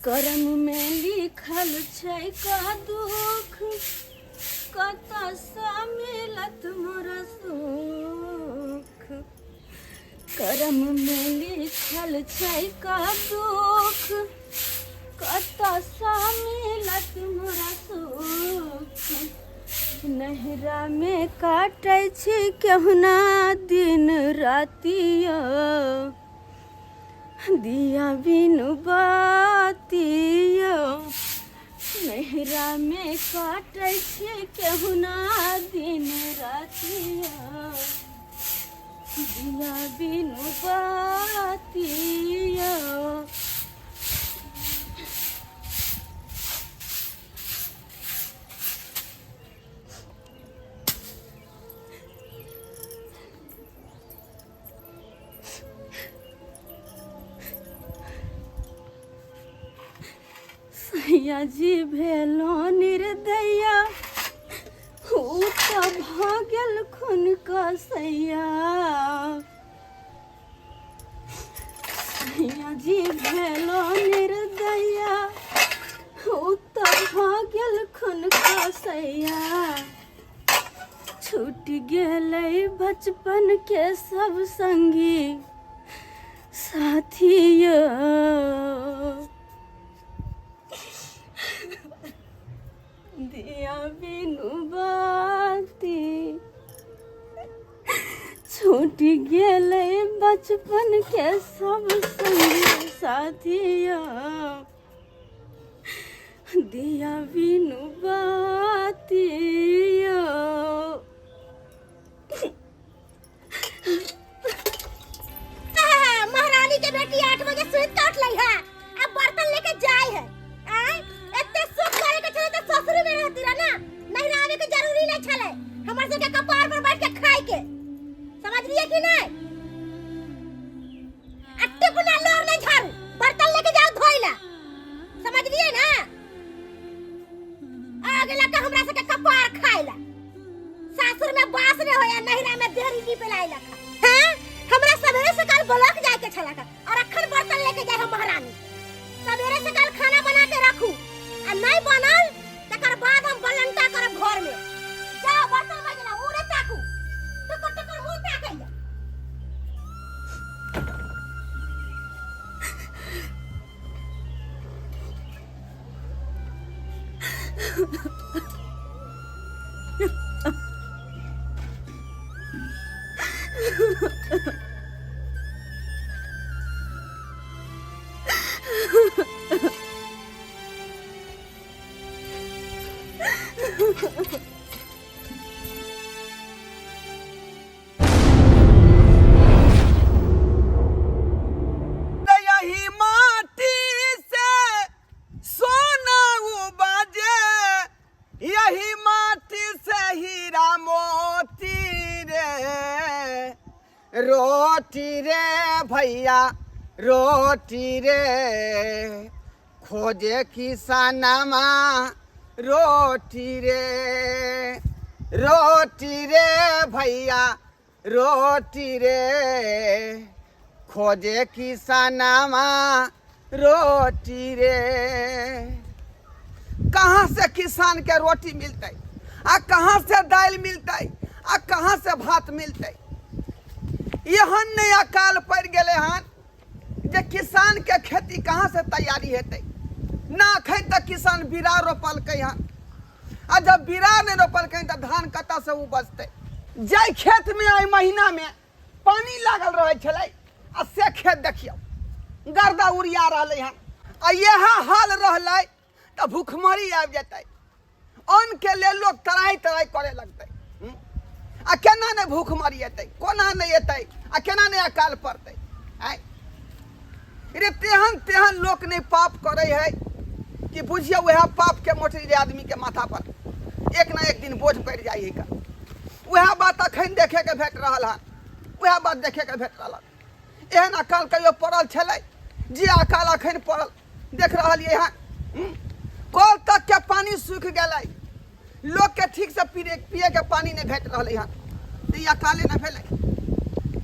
कर्ममे लिखल छै का दुख, कतऽसँ मिलत मोर सुख। कर्ममे लिखल छै का दुख, कतऽसँ मिलत मोर सुख। नैहरामे काटै छी केहुना दिन रातियो, दिया बिनु बातियो। नैहरामे काटै छी केहुना दिन रातियो, दिया बिनु बातियो। सैया जी भेलो निर्दया, ऊ तऽ भऽ गेल खून कसैया। सैया जी भेलो निर्दया, ऊ तऽ भऽ गेल खून कसैया। छूट गेलै बचपन के सब संगी साथिया, दिया बिनु बाती। छूट गेलै बचपन के सब संगी साथिया, दिया बिनु बातिया। महारानी के बेटी 8 बजे सुत के उठलै है, अब बर्तन लेके जाय है। आय एते सुख करे के छलै त ससुर में रहती रह ना, नहीं आवे के जरूरी नहीं छलै। हमर सबके कपार पर बैठ के खाय के, समझ लिए कि नहीं? अट्टे पुना लोर नहीं झाड़ू, बर्तन लेके जाओ धोइला, समझ लिए ना? आगे लगा हमरा सबके कपार खाइला, सासुर में बास नहीं होया, नहिरा में देहरी नीपे लाइला खा। हैं हमरा सवेरे से काल ब्लॉक जाए के छला का, और अखन बर्तन लेके जाए हम महारानी। सवेरे से काल खाना बना के रखू, आ नहीं बनल तकर बाद हम बलंटा करब घर में। जाओ बर्तन मजला मुंह नहीं ताकू, टुकुर टुकुर मुंह ताकैया। यही माटी से सोना उपजे, यही माटी से हीरा मोती रे। रोटी रे भैया रोटी रे, खोजे किसानमा रोटी रे। रोटी रे भैया रोटी रे, खोजे किसानमा रोटी रे। कहाँ से किसान के रोटी मिलते, आ कहाँ से दालि मिलते, आ कहाँ से भात मिलते? एहन नहि अकाल पड़ि गेलै हन जे किसान के खेती कहाँ से तैयारी हेतै। ना अखन तक किसान बीरा रोपलकै हन, आ जब बीरा नहि रोपलकै तऽ धान कतऽसँ उपजतै? जाहि खेतमे एहि महीनामे पानि लागल रहै छलै, आ से खेत देखियौ गर्दा उड़िया रहलै हन। आ इएह हाल रहलै तऽ भूखमरी आबि जेतै, अन्नके लेल लोक तराई तराई करे लगतै। आ केना नहि भूखमरी एतै, कोना नहि एतै, आ केना नहि अकाल पड़तै? आँय रे, तेहन तेहन लोक नहि पाप करै है कि बुझियौ वएह पापके मोटरी रे आदमीके माथा पर एक ना एक दिन बोझ पड़ि जाइ है। वएह बात अखन देखेके भेट रहल हन, वएह बात देखेके भेट रहल हन। एहन अकाल कहियो पड़ल छलै जे अकाल अखन पड़ल देख रहलियै हन। कल तक के पानी सूखि गेलै, लोकके ठीकसँ पीए पियैके पानि नहि भेट रहलै हन। तऽ ई अकाले नहि भेलै,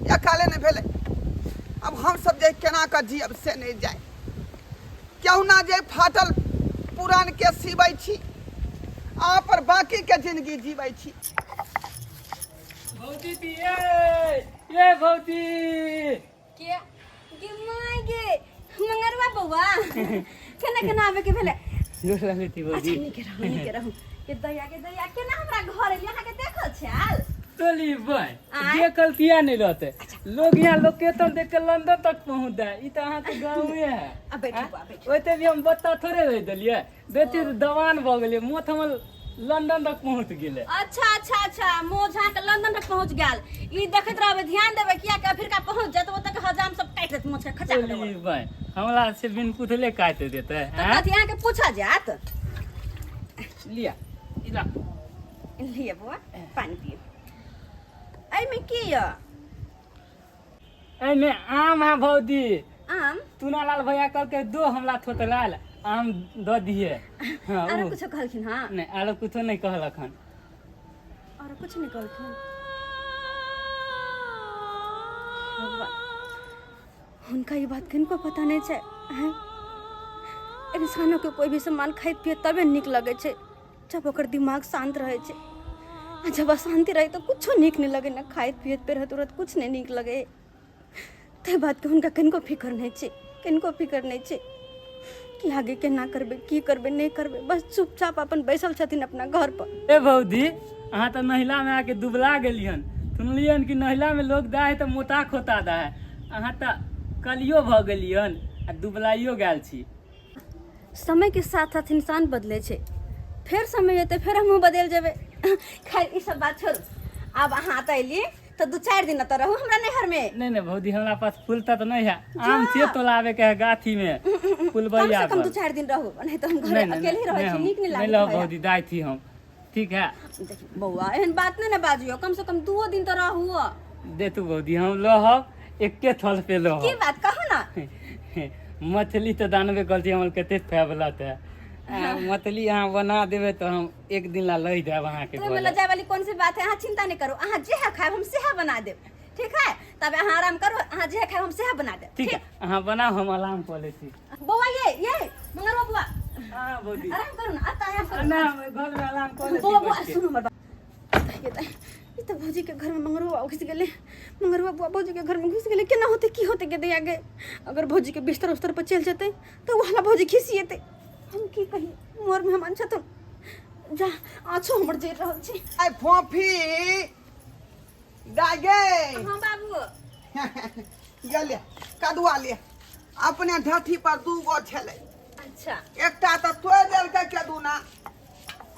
ई अकाले नहि भेलै? आब हमसब जे केना कऽ जियब से नहि जाय। केहुना जे फाटल पुरान के सिबै छी अहाँ पर बाकी के जिंदगी जीबै छी। भौजी दी ये ये भौजी के गे माय गे मंगरवा बौआ केना केना आबे के भेलै? गोर लगै छी भौजी। अच्छा नीके रहू नीके रहू। के दया के दया केना हमरा घर एली अहाँ के देखल छाल? टोली बन आँय? देखल किया नहीं रहते लोग यहाँ लोकेशन देख के लंदन तक पहुंच जाए ई तो अहाँ के गाँवे है। आ बैठू आँय? बा बैठू। ओते भी हम बत्ता थोड़े रह देलियै बेटी तऽ दवान भऽ गेलियै मोथ हमर लंदन तक पहुंच गेलै। अच्छा अच्छा अच्छा मोझ अहाँ के लंदन तक पहुंच गेल। ई देखैत रहबै ध्यान देबै किया कि अफ्रीका पहुंच जायत ओतऽ के हजाम सब काटि देत मोछ के खचा के टोली देबो। बन हमरा से बिन पूछले काटि देतै। तऽ आँय? कथी अहाँ के पूछा जायत? लिया ई राखू। लिअ बौआ पानि पियू। एहिमे की यऽ? एहिमे आम है भौजी। आम? टूनालाल भैया कहलकै दो हमरा थोतलाल आम दऽ दिहे। हाँ, आरो ओ। कुछो कहलखिन? हाँ नहि आरो कुछो नहि कहलक हन। आरो कुछ नहीं कहलखिन। भगवान हुनका ई बात किनको पता नहीं छै। हैं? इंसानों के कोई भी सामान खाइत पिए तबे नीक लगै छै जब ओकर दिमाग शांत रहै छै, आ जब अशांति रहे तो कुछो नीक नहीं लगे ना खाइत पियत पे रहत उरत कुछ नहीं नीक लगे। ताहि बातके हुनका कनिको फिकर नहीं छै, कनिको फिकर नहीं छै कि आगे केना करबै की करबै नहीं करबै, बस चुपचाप अपन बैसल छथिन अपना घर पर। ए भौजी अहाँ तऽ नहिला में आके दुबला गेलियन, सुनलियन कि नहिला में लोग दा है तऽ मोटा खोता दा है, अहाँ तऽ कलियो भऽ गेलियन आ दुबलाइयो गेल छी। समय के साथ साथ इंसान बदले छै, फेर समय एतै फेर हमहूँ बदलि जेबै। खैर ई सब बात छोड़ू, आब अहाँ एतऽ एलियै तऽ 2-4 दिन एतऽ रहू हमरा नैहर में। नहीं नहीं भौजी हमरा पास फूल तक नहीं है, आम से तोलावे के है गाछी में फुलबैया कम से कम पर। 2-4 दिन रहू, नहीं तो हम घरे नहीं, नहीं, अकेले ही रहै नहीं, छी, हम नीक नहीं नहीं लागैत रहब रहैया। भौजी दाइ थी हम ठीक है। देखी बौआ एहन बात नहीं ने बाजियो, कम से कम 2 दिन तो रहू। दे तू भौजी हम रहब एके थल पे रहब। की बात कहू ना। मछली तो दानबे करती हमर कते फेवरेट है। मछली अहाँ बना देबै तऽ हम एक दिन ला लऽ जायब अहाँके तो ओहिमे घरे। लऽ जाय वाली कौन सी बात है, अहाँ चिंता नहीं करू, अहाँ जे है खायब हम सेहे बना देब। ठीक है, तब अहाँ आराम करू, अहाँ जे है खायब हम सेहे बना देब। ठीक है अहाँ बनाउ हम आराम कऽ लै छी। बौआ ये ये मंगरवा बौआ हाँ भौजी आराम करू ना, अतः आराम करू। ना हम घर में आराम कऽ लै छी बौआ बौआ बैठ के। सुनू हमर बात। ये तऽ ई तऽ भौजी के घर में मंगरुआ घुसि गेलै, मंगरुआ बुआ भौजी के घर में घुसि गेलै, केना होतै की होतै के दैया गे। अगर भौजी के बिस्तर उस्तर पर चलि जेतै तऽ ओ हमरा भौजी खिसिएतै, हम की कही मोर मेहमान छथुन। जा आछो हमर जरि रहल छै। आइ फोफी दाइ गे। हाँ बाबू। गेले कदुआ ले अपने ढठी पर 2 गो छलै। अच्छा। एकटा तऽ तोड़ि देलकै केदुना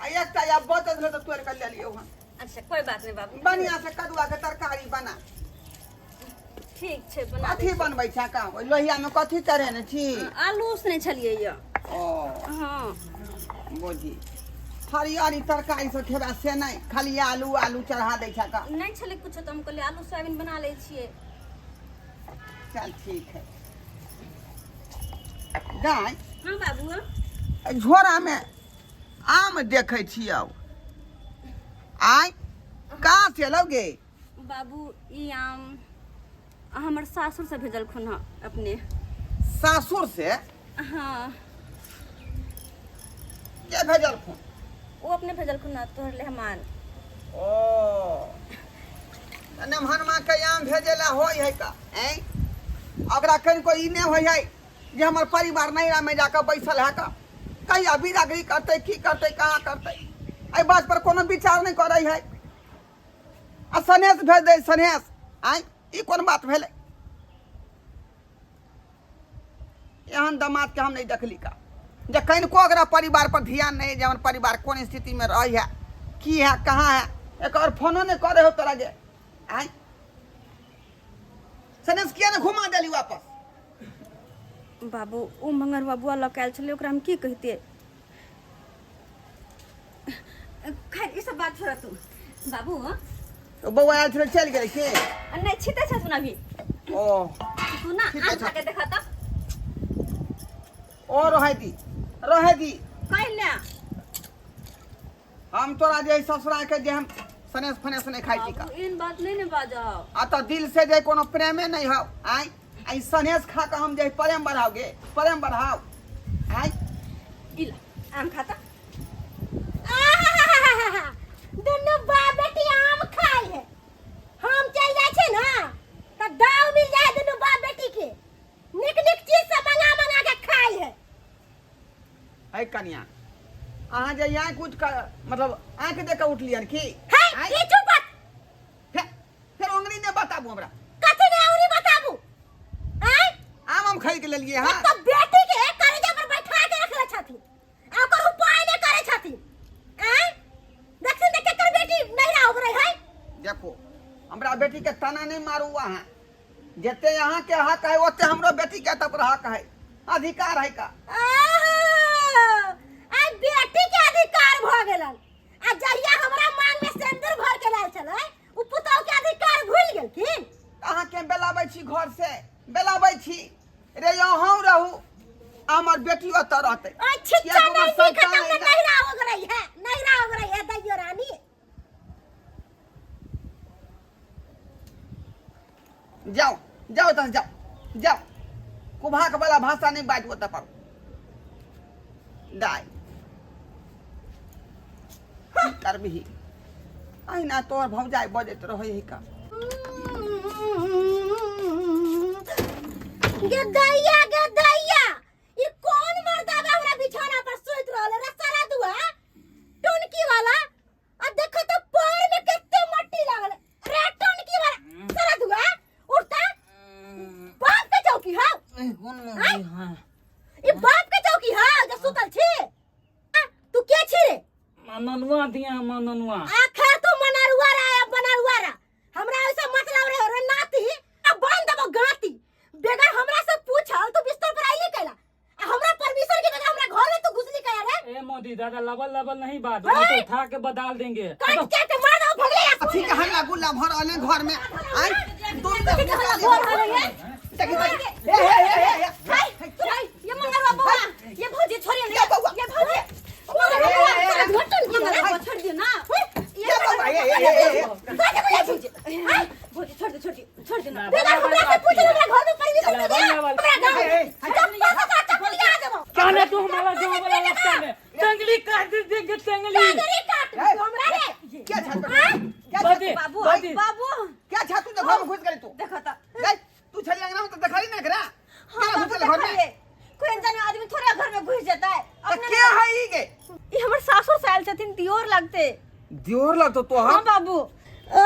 आ एकटा या बचल छलै तऽ तोड़ि कऽ लेलियौ हन। अच्छा कोई बात नहीं बाबू। बढ़िया से कदुआ के तरकारी बना। ठीक छै बना कथी बनबै छै का? ओहि लोहिया में कथी चढ़ेने छी? आलू उसने छलियै यऽ। ओ। हाँ। बुझी हरियरी तरकारी सब खेबा से नहीं, खाली आलू आलू चढ़ा दै छै का। नहीं छलै कुछो तऽ हम कहलियै आलू सोयाबीन बना लै छियै। चल ठीक है। गाय। हाँ बाबू। झोरा में आम देखै छियौ, आय कहाँ से एलौ गे? बाबू ई आम हमर सासुर से भेजलखुन हँ अपने। सासुर से? हाँ। के भेजलखुन? ओ अपने भेजलखुन हँ तोहर मेहमान। ओ मेहमानमा के आम भेजेला होय है का? ऐं ओकरा कनिको ई नहि होय है जे हमर परिवार नैहरा में जाकऽ बैसल है का, कहिया बिदागरी करतै की करतै कहाँ करतै, एहि बात पर कोनो विचार नहि करै है। आ सनेस भेज दै सनेस, आँय ई कोन बात भेलै? एहन दमाद के हम नहीं देखली का जे कनिको ओकरा परिवार पर ध्यान नहीं जे हमर परिवार कोन स्थिति में रही है की है कहाँ है, एक और फोनो नहीं करे हो तोरा गे। आँय सनेस किया ने घुमा देली वापस? बाबू ओ मंगरवा बुआ लऽ के आयल छलै, ओकरा हम की कहितियै? खैर ई सब बात छोड़ तू बाबू। तो बौआ आयल छलै चलि गेलै के? नहीं छिते छथुन अभी। ओ तू ना छिते आम खा के देखा तऽ। ओ रहै दी रहै दी। कैला? हम तोरा जे ससुरा के जे हम सनेस फनेस नहीं खाइ छी का। बाबू एहन बात नहीं ने बाजब। आ तऽ दिल से जे कोनो प्रेमे नहीं हौ। आँय आई सनेस खा के हम जे प्रेम बढ़ाओगे, प्रेम बढ़ाओ। ई ला आम खाता। आहाहाहा, दुनू बाप बेटी आम खाइ है। हम चल जाइ छै ने तऽ दाव मिल जाए दुनू बाप बेटी के, नीक नीक चीज सब मंगा मंगा के खाइ है। है कनिया, अहाँ जे आँखि उठि कऽ, मतलब आँखि देख कऽ उठलियन की? है आँय? की चुप? फेर फेर ओंगरी नहि बताबू हमरा। कथी ने औरी बताबू? आय आम हम खरीद के लेलिए। हाँ, एक तो बेटी के करेजा पर बैठा के रखले छथिन आ ओकर उपाय नहि करे छथिन। आय देखथिन त केकर बेटी नहिरा उबरै है। देखो, हमरा बेटी के ताना नहीं मारू। अहाँ जते अहाँ के हक है, ओते हमरो बेटी के तब हक है, अधिकार है का। आहा, आइ बेटी के अधिकार भ गेलन आ जहिया हमरा मांग में सिंदूर भर के लाल छलै उ पुतहु के अधिकार भूल गेलखिन। अहाँ के बेलाबै छी, घर से बेलाबै छी रे। अहूँ रहू, हमर बेटी ओतऽ रहतै। ओइ छिच्चा किएक ओकर नहीं नीक संतान तब है ने ना? नहिरा ओगरै है, नहिरा ओगरै है दैयो रानी। जाओ जाओ, एतऽ से जाओ जाओ। कुभाक वाला भाषा नहीं बाजू ओतऽ पर। दाय, की करबिही? अहिना तोहर भौजाइ बजैत रहै है का। गे दैया, गे दैया, ई कौन मर्दाबा हमरा बिछौना पर सुति रहल रे? सारा दुआ टोनकी वाला, आ देखो तो पैर में कते मट्टी लागल रे। टोनकी वाला सारा दुआ उठता, बाप के चौकी हौ। हाँ। ई बाप के चौकी हौ जे सुतल छी? आ, तू के छी रे? मननुआ दिया, मननुआ। आखिर तू मनरुआ रा या बनरुआ रा, हमरा ऐसा मतलब रे रे नाती। आ बंद देबो गाती। बगैर हमरा से पूछल तू बिस्तर पर आइली कैला आ हमरा परमिशन के बगैर हमरा घर में तू घुसली कैला रे? ए मोदी दादा, लबल लबल नहीं बात, नहीं तो उठा के बदल देंगे। काट के के मार दो भगले या। अथी के हल्ला गुल्ला भर रहल है घर में। आय तुम तो हल्ला भर रहल है। देखी देखी, हे हे हे हे हे। हाय हाय, ये मंगलवा बौआ, ये भौजी छोड़िए ये बौआ। ये भौजी, ए, ए, ए, ए। मंगलवा बौआ छोड़ दियो ना। ये बौआ, हे हे हे हे। हाय भौजी, छोड़ दे, छोड़ दे, छोड़ दे ना। बगैर हमरा से पूछल हमरा घर में परमिशन के लबल दे लबल। हमरा गाँव हे, हे, हे। चप्पल से तोरा चप्पल लिया देबो। काने तू हमारा गांव वाला रास्ता में टंगली काट देंगे, टंगली। टंगली काट ए। तू हमरा रे। क्या छा तू? क्या छा बदी तू? बाबू बदी। बाबू। क्या छा तू? तो घर में घुस गई तू। देखो तो। गई तू छली अंगना में तो देखली ना एकरा। हाँ केना बाबू, घुसल घर में? देखलिए। कोई अनजान आदमी थोड़ा घर में घुस जाता है तो अपने। के है ई गे? ई हमर सासुर से आयल छथिन, दियोर लगते। दियोर लगतो तोहर? हाँ बाबू। ओ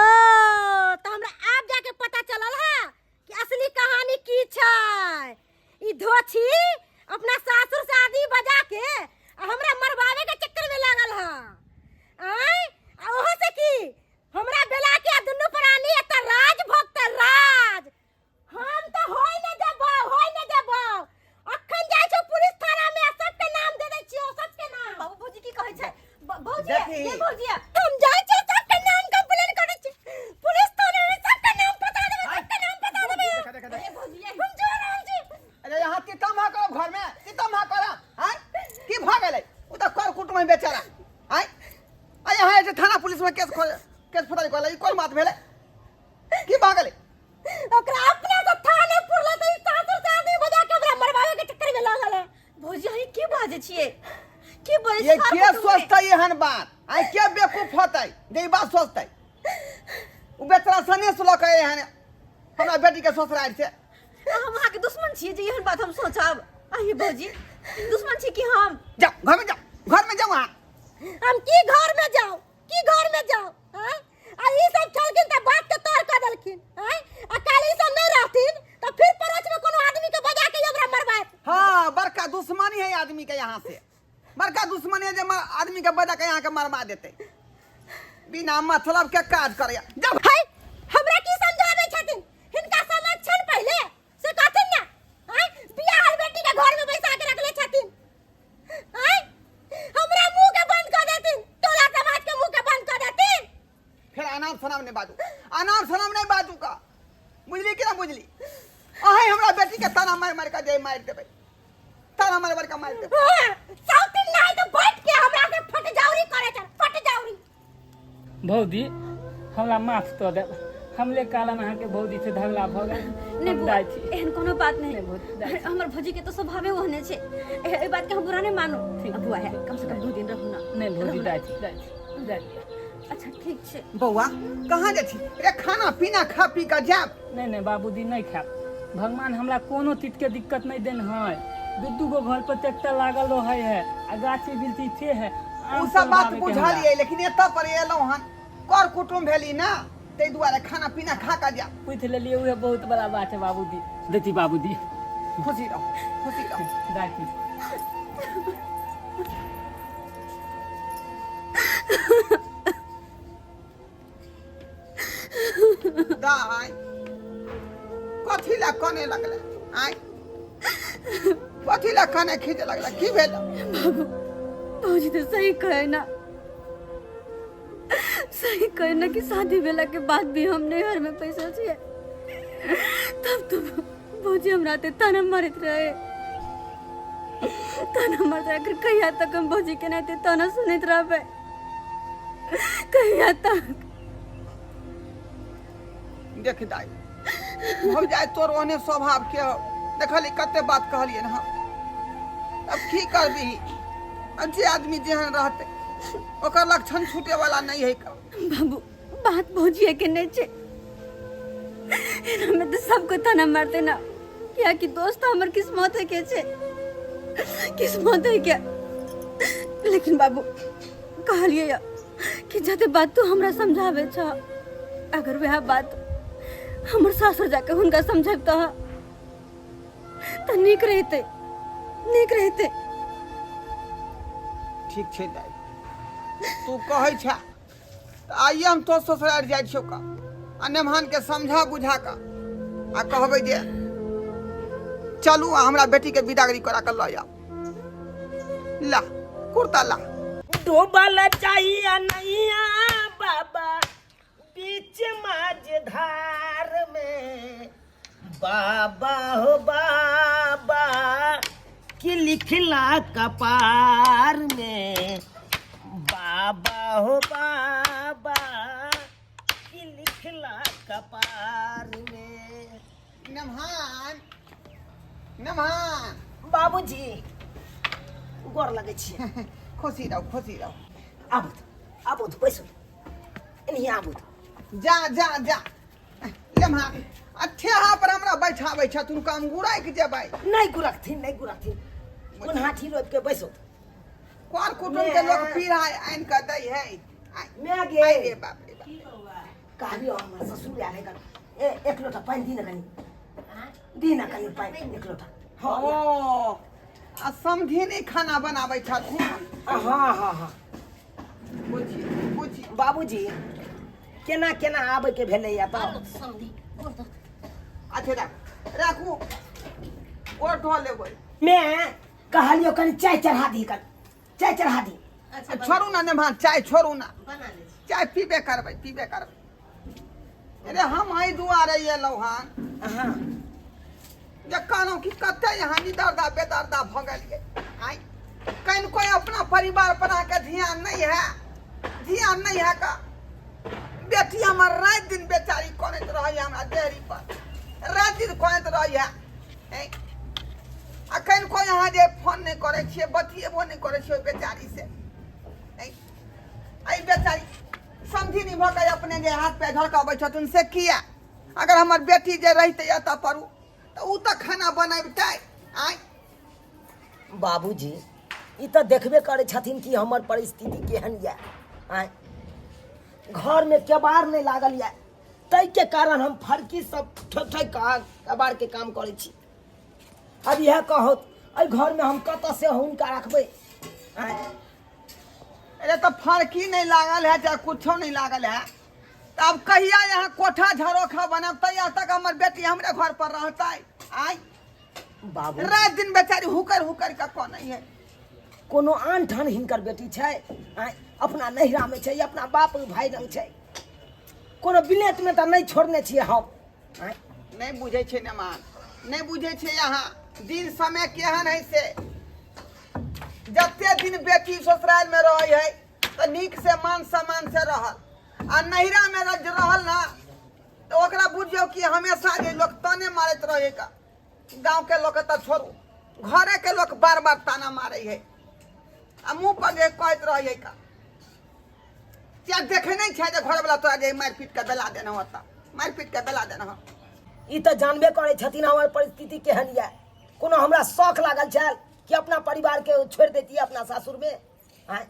तो हमरा आब जाके पता चलल है कि असली कहानी की छै। ई धोछी अपना सासुर से आदमी बजा के आ हमरा मरवावे के चक्कर में लागल है। आय आ ओहो से की हमरा बेला के आ दुनू प्राणी एतऽ राज भक्त राज। हम तो होय न देबो, होय न देबो। अखन जाइ छौ पुलिस थाना में आ सबके नाम दे दै छियौ, सबके नाम। बाबू, भौजी की कहै छै? भौजी। देखी। ये भौजी। हम जाइ छियै, सबके नाम कंप्लेन करै छी पुलिस थाना में, सबके नाम बता देबै, सबके नाम बता देबै। देखा देखा देखा। ये भौजी, ये हम जा रहल छी। अरे, यहाँ सीता माँ करब घर में, सीता माँ करब। आय, की भऽ गेलै? ओ तऽ कर कुटुम्ब है बेचारा। आय आ यहाँ जे थाना पुलिस में केस खोल, केस फौजदारी करलै, ई कोन बात भेलै? की भऽ गेलै? ओकरा अपना से थाने पुरला त ई सासुर से आदमी बजा के हमरा मरवावे के चक्कर में लागल है। भौजी, अहीं की बाजै छियै? की बजै ये छियै? के सोचतै एहन बात? आय, के बेवकूफ होतै जे ई बात सोचतै? ओ बेचारा सनेस लऽ कऽ एहन हमरा बेटी के ससुरारि से। हम अहाँके दुश्मन छियै जे एहन बात हम सोचब? अहीं भौजी, दुश्मन छी कि हम? जाओ घर में, जाओ घर में, जाओ अहाँ। हम की घर में जाऊं, की घर में जाऊं? हैं आ ई सब छलखिन त बात के तोड़ कर देलखिन। हैं आ काल ई सब नहीं रहथिन त फिर पड़ोस में कोनो आदमी के बजा के हमरा मरवाएत। हाँ, बड़का दुश्मनी है आदमी के यहाँ से, बड़का दुश्मनी है जे आदमी के बजा के यहाँ के मरवा देते, बिना मतलब के काज करे जब। है हमरा की समझाबै छथिन? हिनका समझ छन पहिले से कहथिन ना। हैं बियाह बेटी के घर में बैसा के रखले छथिन। हैं हमरा मुंह के बंद कर देथिन, टोला समाज के मुंह के बंद कर देथिन। फिर अनाम शनाम नहीं बाजू, अनाम शनाम नहीं बाजू का, बुझली कि ना बुझली? अहें हमरा बेटी के ताना मार मार के जे मार देबै, ताना मार मार के मार देबै। हाँ, साउथिन नहीं तो बैठ के हमरा से फटजाउरी करे चल, फटजाउरी। भौजी, हमरा माफ कऽ देब। हमले कालन अहाँके भौजी से झगड़ा भऽ गेल। नहि हम बौआ, जाइ छी। एहन कोनो बात नहीं। नहि भौजी, जाइ छी। हमर भौजी के तो स्वभावे ओहने छै। एहि बात के हम बुरा नहीं मानू। ठीक। बौआ है, कम से कम 2 दिन रहू ना। नहि भौजी, रहू ना। जाइ छी, जाइ छी, जाइ छी। अच्छा, ठीक छै। बौआ, कहाँ जाइ छी रे? खाना पीना खा पी कऽ जायब। नहि नहि बाबूजी, नहि खायब। भगवान हमरा कोनो चीजके दिक्कत नहि देन है। दू दू गो घर पर ट्रैक्टर लागल रहै है आ गाछी बिलती से है। ओ सब बात बुझलियै, लेकिन एतऽ पर एलहुँ हन, कर कुटुम्ब भेली ना, ताहि दुआरे खाना पीना खा कऽ जायब। पूछि लेलियै, उहे बहुत बड़ा बात है बाबूजी। देखी बाबूजी। खुशी रहू, खुशी रहू। जाइ छी। दाइ, कथी लए कने लगलै आइ? कथी लए कने खींचे लगलै? की भेल? बाबू, भौजी तो सही कहे ना, सही कहे ना कि शादी भेला के बाद भी हम नैहर में पैसा छियै, तब तो भौजी हमरा ते ताना मारैत रहे, ताना मारैत रहे। आखिर कहिया तक हम भौजी के नाते ताना सुनैत रहबै? कहिया तक? देख दाइ, भौजाइ तोर ओहने स्वभाव के हौ। देखली कते बात कहलियै हम, अब की करबिही? अब जे आदमी जेहन रहतै ओकर लक्षण छूटे वाला नहीं है का। बाबू, बात भौजिए के नहीं छे। हमें तो सबको ताना मारते ना, क्या कि दोस्त हमर किस्मत है के छे, किस्मत है क्या। लेकिन बाबू, कहलिए या कि जते बात तू हमरा समझावे छ, अगर वह बात हमर सासुर जाके हुनका समझाब तो नीक रहते, नीक रहते। ठीक छै दाइ, तू कहै छ तऽ आइए हम तो ससुरारि जाइ छियौ का आ नेमहान के समझा बुझा कऽ आ कहबै जे चलू आ हमरा बेटी के बिदागरी करा कऽ लऽ आउ। ला कुर्ता ला। डूबल चाहिए नैया बाबा बीच माझ धार में, बाबा हो बाबा कि लिखला कपार में, बाबा हो बाबा कि लिखला कपार में। नेमहान, नेमहान। बाबूजी, गोर लगै छियै। खुशी रहू, खुशी रहू। आबू, आबू, बैसू, एनही आबू। जा जा जा लेमहान, आ ठेहा पर हमरा बैठाबै छथुन, काम गुराकि जेबै। नहि गुरकथिन, नहि गुरकथिन। कोन हाथी रोपि के बैसो। कर कुटुम्ब के लोग पीढ़ा आनि कऽ दै है। मैं गे। आइ रे बाप रे बाप। कहलियो हमर ससुर आयल है। ए, एक लोटा पानि दी ने कनि, दी ने कनि पानि एक लोटा। हाँ। ओ, आ समधी नहि खाना बनाबै छथुन? हाँ हाँ हाँ बुझी बुझी। बाबूजी, केना केना आबैके भेलैया तऽ? अच्छा, राखू राखू, गोर धो लेबै। मैं कहलियो कनि चाय चढ़ा दी, कनि चाय चढ़ा दी। छोड़ू ना नेमहान, चाय छोड़ू ना, चाय पीबे करबै, पीबे करबै। अरे, हम एहि दुआरे एलहुँ हन जे कहलहुँ कि कते यहाँ निदर्दा बेदर्दा भऽ गेलियै आइ। कनि कोइ अपना परिवार पर अहाँके ध्यान नहीं है, ध्यान नहीं है का। बेटी हमर राति दिन बेचारी कनैत रहैए हमरा देहरी पर, राति दिन कनैत रहैए। हैं? आ कनि कोइ अहाँ जे फोन नहि करै छियै, बतियेबो नहि करै छियै ओहि बेचारी से। हैं? एहि बेचारी समझी नहि भऽ कऽ अपने जे हाथ पैर झड़कबै छथुन से किया? अगर हमर बेटी जे रहितै एतऽ पर तऽ ओ तऽ खाना बनबितै आँय। बाबूजी, ई तऽ देखबे करै छथिन कि हमर परिस्थिति केहन यऽ। आँय, घरमे केबाड़ नहि लागल यऽ, ताहिके कारण हम फरकी सब ठोकि ठोकि कऽ केबाड़के काम करै छी। अब इएह कहू, एहि घरमे हम कतऽ से हुनका रखबै? आँय? अरे, तऽ फरकी नहि लागल है, चाहे कुछो नहि लागल है, तऽ आब कहिया यहाँ कोठा झरोखा बनब? तहिया तक हमर बेटी हमरे घर पर रहतै आँय? बाबू, राति दिन बेचारी हुकर हुकर कऽ कनै है। कोनो आन ठान हिनकर बेटी छै? आँय, अपना नैहरामे छै, अपना बाप भाय लग छै, कोनो विलेतमे तऽ नहि छोड़ने छियै हम। आँय? नहि बुझै छै नेमान, नहि बुझै छै अहाँ दिन समय केहन है से। जते दिन बेटी ससुरालमे रहै है तऽ नीक से मान सम्मान से रहल, आ नैहरामे रहल ना। तऽ ओकरा बुझियौ कि हमेशा जे लोक ताने मारैत रहै का। गाँव के लोक तऽ छोड़ू, घरे के लोक बार बार ताना मारै है आ मुँह पर जे कहैत रहै है का। किया देखे नहीं छै जे घरवला तोरा जे मारि पीट के बेला देने होता, मारि पीट के बेला देने हो। ई तऽ जानबे करै छथिन हमर परिस्थिति केहन यऽ। कोनो हमरा शौक लागल छल कि अपना परिवार के छोड़ि दैतियै अपना सासुरमे? आँय,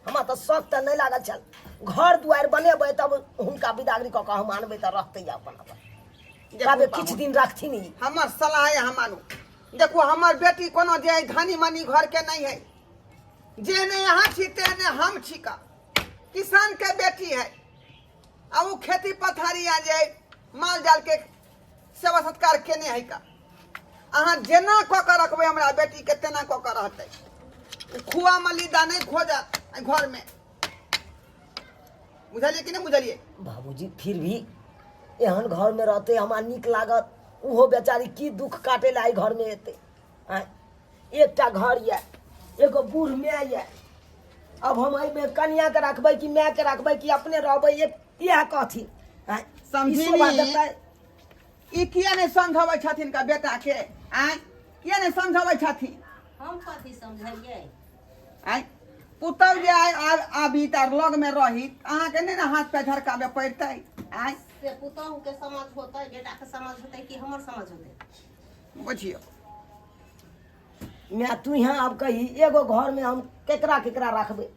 हमरा तऽ शौक तऽ नहि लागल छल। घर दुआरि बनेबै तब हुनका बिदागरी कऽ कऽ हम आनबै तऽ रहतै अपन अपन। देखू ताबे पाहुन। किछु दिन रखथिन ई। हमर सलाह है, हम मानू। देखू हमर बेटी कोनो जे धनी मनी घर के नहीं है, जे ने यहाँ छी तेने हम छी का। किसान के बेटी है आ वो खेती पथारी आ जे माल जाल के सेवा सत्कार केने है का। अहाँ जेना कऽ के रखबै हमरा बेटी के तेना कऽ के रहतै। खुआ मलिदा नहीं खोजत घर में, बुझलिए कि नहीं बुझलिए? बाबूजी फिर भी एहन घर में रहते हमरा नीक लागत। ओहो बेचारी की दुख काटे ला घर में एते। आँय, एकटा घर यऽ, एगो बूढ़ माय यऽ। अब हम एहिमे कनिया के रखबै कि माय के रखबै कि अपने रहबै, एक इएह कहथिन। आँय, समझी ई शोभा नी? देतै? ई किया नहीं समझाबै छथिन का बेटा के? आँय, किया नहीं समझाबै छथिन? हम कथी समझलियै? आँय, पुतहु जे आइ आबी तऽ लग में रही, अहाँके नहि ने हाथ पैर झरकाबे पड़तै। आँय, से पुतहु के समझ होतै, बेटा के समझ होतै कि हमर समझ होतै? बुझियौ मैं तू यहाँ अब कही एगो घर में हम केकरा केकरा रखबै?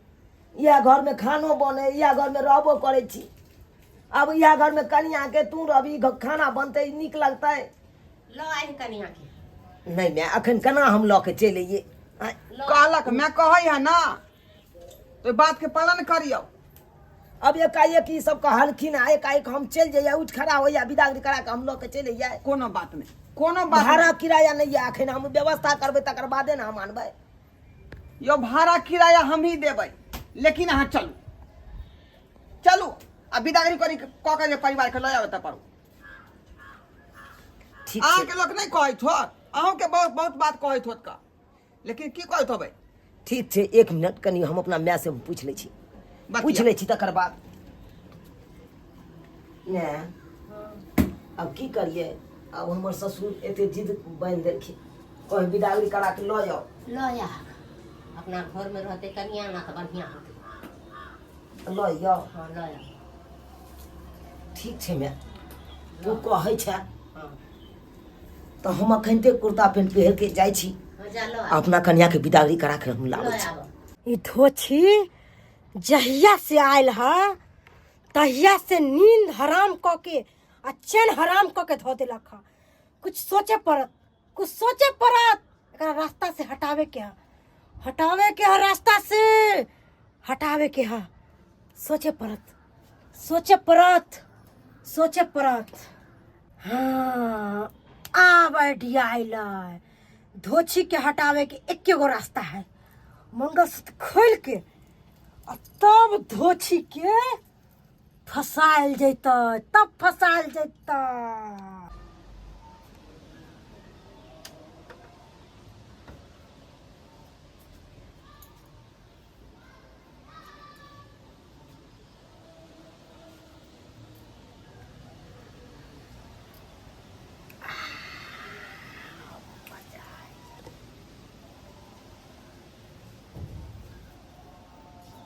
इएह घर में खानो बने, इएह घर में रहबो करै छी। अब इएह घर में कनिया के तू रहबी, खाना बनतै, नीक लगतै? लऽ आहि कनिया के। नहीं मैं अखन केना हम लऽ के चलि अइयै? आँय, कहलक मैं कहै है ना, तो बात के पालन करियौ। अब एकाएक ई सब कहलखिन आ एकाएक हम चलि जइयै, उठि खड़ा होइया बिदागरी करा के हम लऽ के चलि अइयै? कोनो बात नहि, कोनो बात भाड़ा नहि। किराया नहि यऽ अखन, हम व्यवस्था करबै तकर बादे ने हम आनबै। यौ भाड़ा किराया हम ही देबै, लेकिन अहाँ चलू चलू आ बिदागरी करी कऽ के जे परिवार के लऽ आबै तऽ पड़ू। ठीक छै। अहाँके लोक नहि कहैत होत, अहूँके बहुत बहुत बात कहैत होत का, लेकिन की कहैत होबै? ठीक छै, एक मिनट कनि हम अपना माय से पूछि लै छी। बतिया। पूछि लै छी तकर बाद। माय, अब की करियै? अब हमर ससुर एते जिद बान्हि देलखिन, कहीं बिदागरी करा के लऽ जाउ। लऽ आ, अपना घर में रहते कनिया ना तऽ बढ़िया होतै। लऽ जाउ? हाँ, लऽ आ। ठीक छै माय, तू कहै छै हाँ तऽ हम अखनते कुर्ता पेंट पहिर के जाइ छी। हाँ, जा लऽ आ। अपना कन्या के बिदागरी करा के हम लाबै लऽ छी। आबऽ। ई धोछी जहिया से आयल ह तहिया से नींद हराम कऽ के आ चैन हराम कऽ के धऽ देलक ह। कुछ सोचे पड़त, कुछ सोचे पड़त। एकरा रास्ता से हटावे के ह, हटावे के ह, रास्ता से हटावे के ह। सोचे पड़त, सोचे पड़त, सोचे पड़त। हाँ, आब आइडिया अयलै। धोछी के हटावे के एके गो रास्ता है, मंगलसूत्र खोल के आ तब धोछी के फसायल जैतै, तब फसायल जैतै।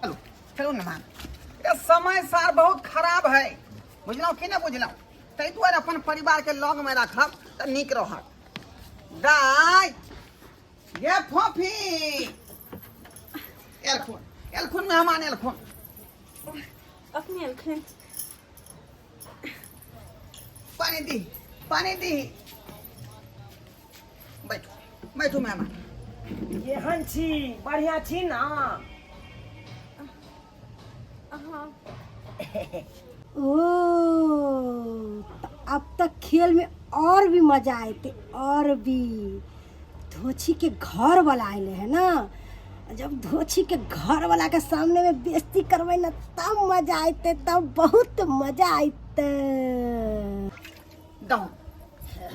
चलू चलू ने मान, ये समय सार बहुत खराब है, बुझलहुँ कि नहि बुझलहुँ? ताहि दुआरे अपन परिवार के लग में राखब तऽ नीक रहत। दाय ये फोफी एलखुन, एलखुन मेहमान एलखुन। अपने एलखिन? पानी दी, पानी दी। बैठू बैठू मेहमान। केहन छी? बढ़िया छी ना? ओ त अब तक खेल में और भी मजा आते, और भी धोछी के घर वाला आए है ना, जब धोछी के घर वाला के सामने में बेइज्जती करबै ना तब मजा आते, तब बहुत मजा आते। दहु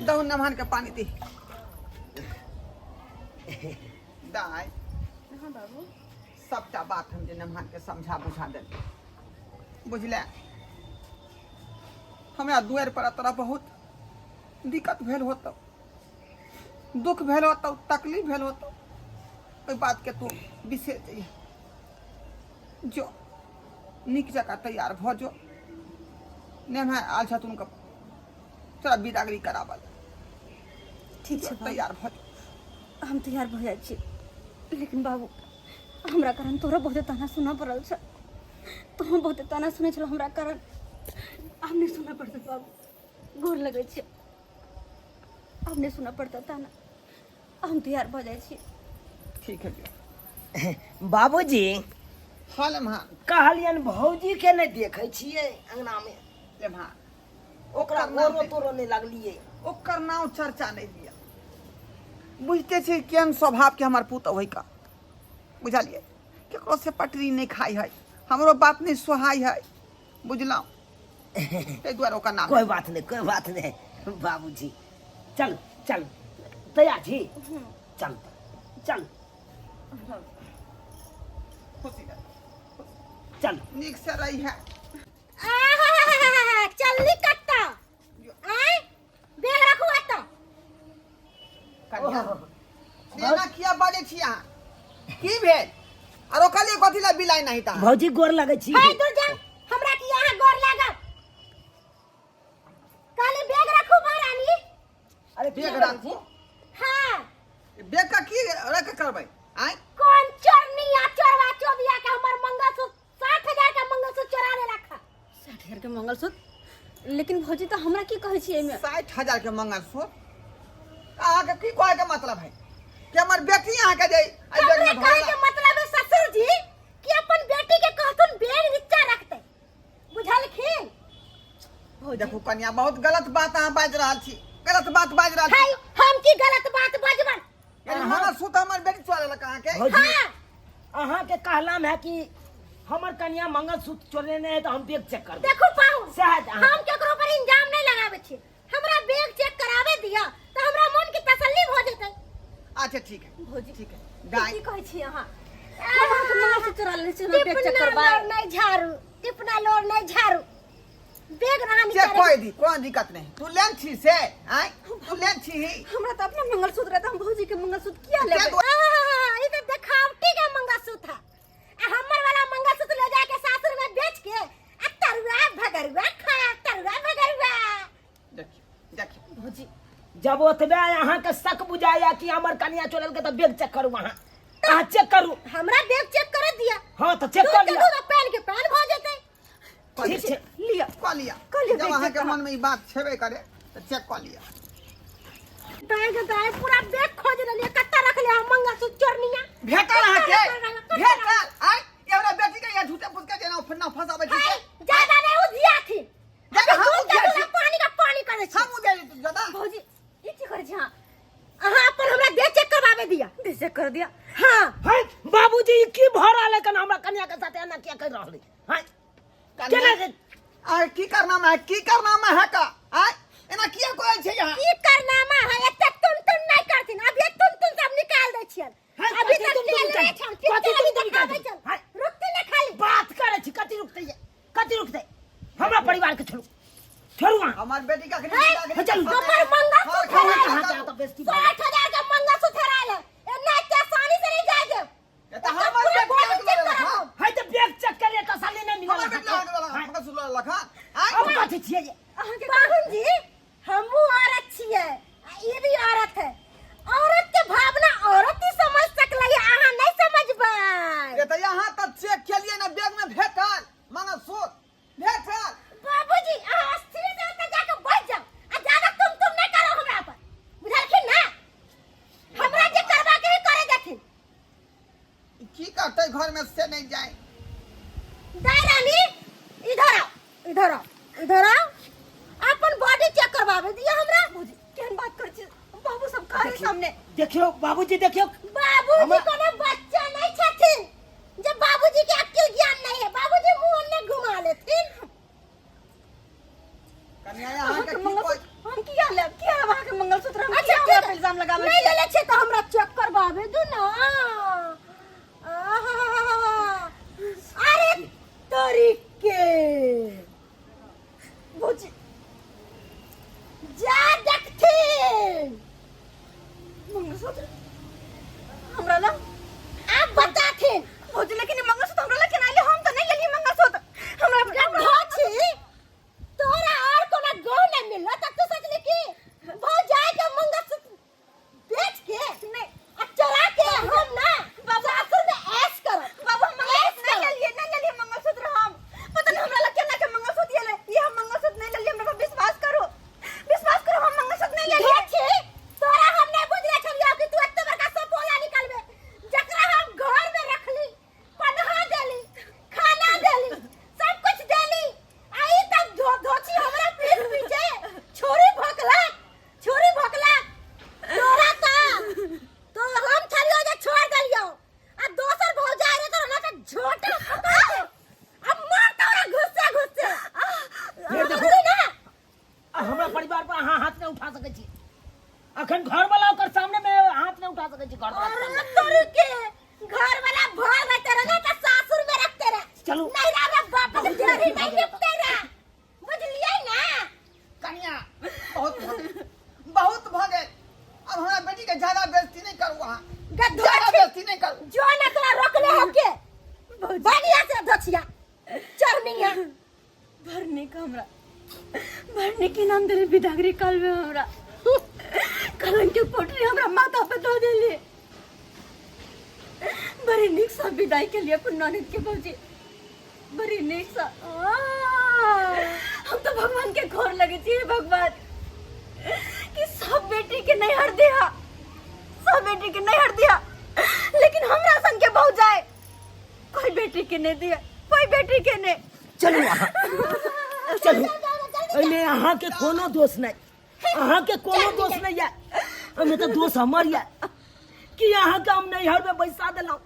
दहु मेहमान के पानी दी। दाय। हाँ बाबू। सबटा बात हम जे मेहमान के समझा बुझा देलियै, बुझले? हमरा दुआरि पर तोरा बहुत दिक्कत भेल होतौ, दुख भेल होतौ, तकलीफ भेल होतौ, ओहि बातके तू बिसरि जइहे। जो नीक जकाँ तैयार भऽ जो, नेम्हा आयल छथुन तोरा बिदागरी कराबऽ लए। ठीक छै बाबू। तैयार भऽ जो। हम तैयार भऽ जाइ छी, लेकिन बाबू हमरा कारण तोरा बहुते ताना सुनऽ पड़ल छै। तोहूँ बहुते ताना सुनै छल हमरा कारण, आब नहि सुनऽ पड़तै बाबू, गोर लगै छै, आब नहि सुनऽ पड़तै ताना, हम तैयार भऽ जाइ छी। ठीक है जो। बाबूजी। हाँ लेम्हा। कहलियनि भौजी के नहि देखै छियै अंगनामे। लेम्हा। ओकरा ओकर नाम गोरो तोरो नहि लगलियै। ओकर नाम चर्चा नहि लिअ। बुझते छै केहन स्वभावके हमर पुतहु है का, बुझलियै? केकरो से पटरी नहि खाइ है, हमरो बात नहि सोहाइ है, बुझलहुँ? ताहि दुआरे ओकर नाम। कोई बात नहीं, कोई बात नहीं बाबूजी, चल चल, तैयार छी? चल चल। खुशी रह। चल। नीक से रही है। आहा, चलनी कत्ता आय बैग रखू एतऽ। कनिया, एना किया बाजै छी अहाँ? की भेल? आरो कहलियै कथी लए बिलाइ नहीं ता? भौजी गोर लगै छी। हे दूर जा, हमरा की अहाँ गोर लागब? कहली बैग रखू महारानी। अरे बैग राखू? हाँ। बैग का की रख करबै आय? कौन चोरनी आ चोरवा चोबिया के हमर मंगलसूत्र 60,000 के मंगलसूत्र चोरा लेलक हँ। 60,000 के मंगलसूत्र? लेकिन भौजी तऽ हमरा की कहै छी एहिमे? 60,000 के मंगलसूत्र? अहाँके की कहै के मतलब है कि हमर बेटी अहाँके जे एहि बैग हमरे में कहै भरल के मतलब है ससुर जी कि अपन बेटी के कहथुन बैग नीचा रखते, बुझलखिन? भौजी देखू कन्या, बहुत गलत बात अहाँ बाजि रहल छी, गलत बात बाजि रहल छी। है हम की गलत बात बजबन? यानी मंगलसूत्र हमर बेटी चोरा लेलक अहाँके? भौजी हाँ। अहाँके कहलाम है कि हमर कन्या मंगलसूत्र चोरेने है तऽ हम बैग चेक करबै। देखू पाहुन, सएह अहाँ- हम केकरो पर इंजाम नहीं लगाबै छी, हमरा बैग चेक करावे दिया तऽ हमरा मन के तसल्ली भऽ जेतै। अच्छा ठीक है भौजी, ठीक है। की गाय की कहै छी अहाँ? हम अहाँके मंगलसूत्र चोरा लेने छी, हमरा बैग चेक टिपना करबै? लोर नहीं झाड़ू, टिपना लोर नहीं झाड़ू, बैग रहा चेक निकाले। कर दी, कोन दिक्कत नहीं। तू लेन छी से आय, तू लेन छी ही। हमरा तऽ अपना मंगलसूत्र रहै तऽ हम भौजी के मंगलसूत्र किया लेबै? दुआरे- आहा, ई तऽ देखावटी के मंगलसूत्र है, आ हमर वाला मंगलसूत्र ले जाके सासुर में बेच के आ तरुआ भगरुआ खा, तरुआ भगरुआ। देखियो देखियो भौजी जब ओतबे अहाँके शक बुझाया कि हमर कनिया चोरल के तऽ बैग चेक करू, अहाँ अहाँ चेक करू। हमरा बैग चेक करे दिया। हाँ तऽ चेक दूध कर के लिअ। दूध आ पानि के पानि भऽ जेतै। ठीक छै। लिअ। कऽ लिअ। कऽ लिअ जब बैग अहाँके चेक। मन में ई बात छेबे करे तऽ चेक कऽ लिअ। दाय के दाय, पूरा बैग खोज लेलियै, कत्ता रखले हम मंगलसूत्र चोरनिया? भेटल अहाँके? कत्ता रखल, कत्ता भेटल? रखल? आय ई हमरा बेटी के यहाँ झूठे फूस के जेना फन्ना फंसाबै छी है, से। ज्यादा नहीं उधिया थी। ज्यादा हम दूध के उधिया दूध छी। आ पानी का पानी करै छी। हम उधिया छी ज्यादा? भौजी ई की करै छी अहाँ? अहाँ अपन हमरा देह चेक करवावे दिया। देह चेक कर दिया? हाँ। है बाबूजी ई की भऽ रहल है? कन हमरा कन्या के साथ एना किया कर रहल है? है कन्या- केना के आय की करनामा है, की करनामा है का? आय एना किया कहै छै यहाँ? की करनामा है? एते तुम तुम नहीं करथिन, अभी तुम तुम सब निकाल दै छियन। है, अभी कथी तक तुम तुम तेल निकाल- नहीं छन, कथी पिक्चर तुम अभी तुम निकाल देखाबै दै? छन। है। रुकती ना खाली। बात करै छी, कथी रुकतै ये? कथी रुकतै? हमरा परिवार के छोड़ू, छोड़ू अहाँ। हमर बेटी का है, चलू। हमर मंगलसूत्र अहाँ हेरायल। कहाँ तऽ बेइज्जती भऽ गेल। 60,000 के मंगलसूत्र हेरायल है, एना एते आसानी से नहीं जाय देब। तऽ हमर पूरा बेटी बॉडी अहाँके चेक लऽ लेलक, कराबू। हाँ? है तऽ बैग चेक करिए तसल्ली नहीं मिलल हमर बेटी अहाँके लऽ लेलक, है। मंगलसूत्र लऽ लेलक, हाँ? आँय? अब कथी छियै ये? अहाँके पाहुन जी, हमहू औरत छियै आ ई भी औरत है, औरत के भावना औरत ही समझ सकलै, अहाँ नहीं समझबै। ये तऽ यहाँ तऽ चेक केलियै ने, बैग में भेटल मंगलसूत्र भेटल। बाबूजी अहाँ स्थिर से ओतऽ जाके बैठ जाउ आ ज्यादा तुम तुम नहीं करो हमरा पर, बुझलखिन ना? हमरा जे करबा के है करे देथिन। की करतै घर में से नहीं जाए। दाई रानी इधर आओ, इधर आओ, इधर आओ, अपन बॉडी चेक करवावे दिया हमरा। भौजी केहन बात करै छी? बाबू सब कहै सामने। देखियौ बाबूजी, देखियौ बाबूजी कोनो बच्चा नहीं छथिन जे बाबूजी के अक्ल ज्ञान नहीं है, बाबूजी मुंह ओन्ने घुमा लेथिन। कन्या अहाँके अहाँके की मंगलसूत्र हम किया लेब? किया लेब अहाँके मंगलसूत्र? हम अच्छा किया हमरा ठीक पर इल्जाम लगाबै नहीं छियै? लेले छियै तऽ हमरा चेक करवावे दू ना। आहा, अरे तोरी के भौजी भौजी लेकिन ई मंगलसूत्र हमरा लग केना आइले? हम तऽ नहि लेलियै मंगलसूत्र। हमरा धोछी तोरा और कोनो गौ नहीं मिलल त तू सोचली कि भौजाई के मंगलसूत्र बेच के नहीं आ चोरा के हम ना सासुर में ऐश करब। बाबू, हम मंगलसूत्र नहीं लेलियै, नहीं लेलियै मंगलसूत्र हम। पता नहीं हमरा लग केना के मंगलसूत्र एलै। ई हम मंगलसूत्र नहीं लेलियै, हमरा पर विश्वास करू, विश्वास करू, हम मंगलसूत्र नहीं लेलियै। धोछी तोरा हम नहीं बुझले छलियो कि तू एते बड़का सपोला निकालबे। जकरा हम घर में रखली, पनहा देली, खाना देली, सब कुछ देली, आ ई तब धोछी हमरा पीठ पीछे छुरी भोकला, छुरी भोकला। तोरा त तो हम छलियो जे छोड़ देलियो, आ दोसर भौजाई रे तोरा ना त झोटा पकड़ के अब मार तोरा घुस्से घुस्से। फेर देखो। बुझली ना? आ हमरा परिवार पर अहाँ हाथ नहि उठा सकै छी। अखन घर वाला ओकर सामने में हाथ नहीं उठा सकै छी घर वाला। अरे तोरू के घर वाला भर में तेरे ना तो सासुर में रखते रहे। चलू। नहीं रा बाप के देरी नहीं लिपते रहे, बुझलिए ना? कन्या बहुत भऽ गेल, बहुत भऽ गेल। अब हमरा बेटी के ज्यादा बेइज्जती नहीं करू अहाँ, ज्यादा बेइज्जती नहीं करू। जो ना तोरा रोकले हो के बढ़िया से धोछिया चरनिया भरने का हमरा भरने के नाम दिले बिदागरी काल में हमरा कलंक के पोटरी हमरा माथा पे धो देले। बड़ी निक सा विदाई के लिए अपन ननद के भौजी, बड़ी निक सा। हम तो भगवान के घोर लगे छी भगवान कि सब बेटी के नैहर दिया, सब बेटी के नैहर दिया, लेकिन हमरा सन के बहु जाए कोई बेटी के नहीं दिया, कोई बेटी के नहीं। चलू अहाँ, चलू। एहिमे अहाँके कोनो दोष नहि, अहाँके कोनो दोष नहि यऽ। एहिमे तऽ दोष हमर यऽ कि अहाँके हम नैहरमे बैसा देलहुँ।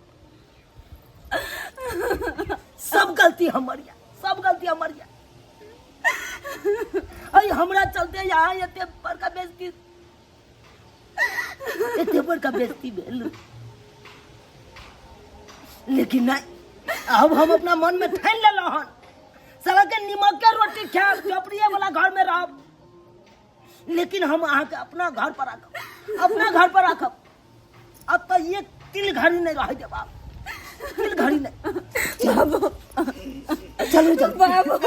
सब गलती हमर यऽ, सब गलती हमर यऽ। अरे हमरा चलते अहाँ एते बड़का बेइज्जती, एते बड़का बेइज्जती भेल। लेकिन नहीं, अब हम अपना मन में ठान लेलहुँ हन, साला के नीमक के रोटी खायब, झोपड़िए वाला घर में रहब, लेकिन हम अहाँके अपना घर पर राखब, अपना घर पर राखब। अब तो ये तिल घड़ी नहीं रह देब, आब तिल घड़ी नहीं। बाबू चलू चलू बाबू।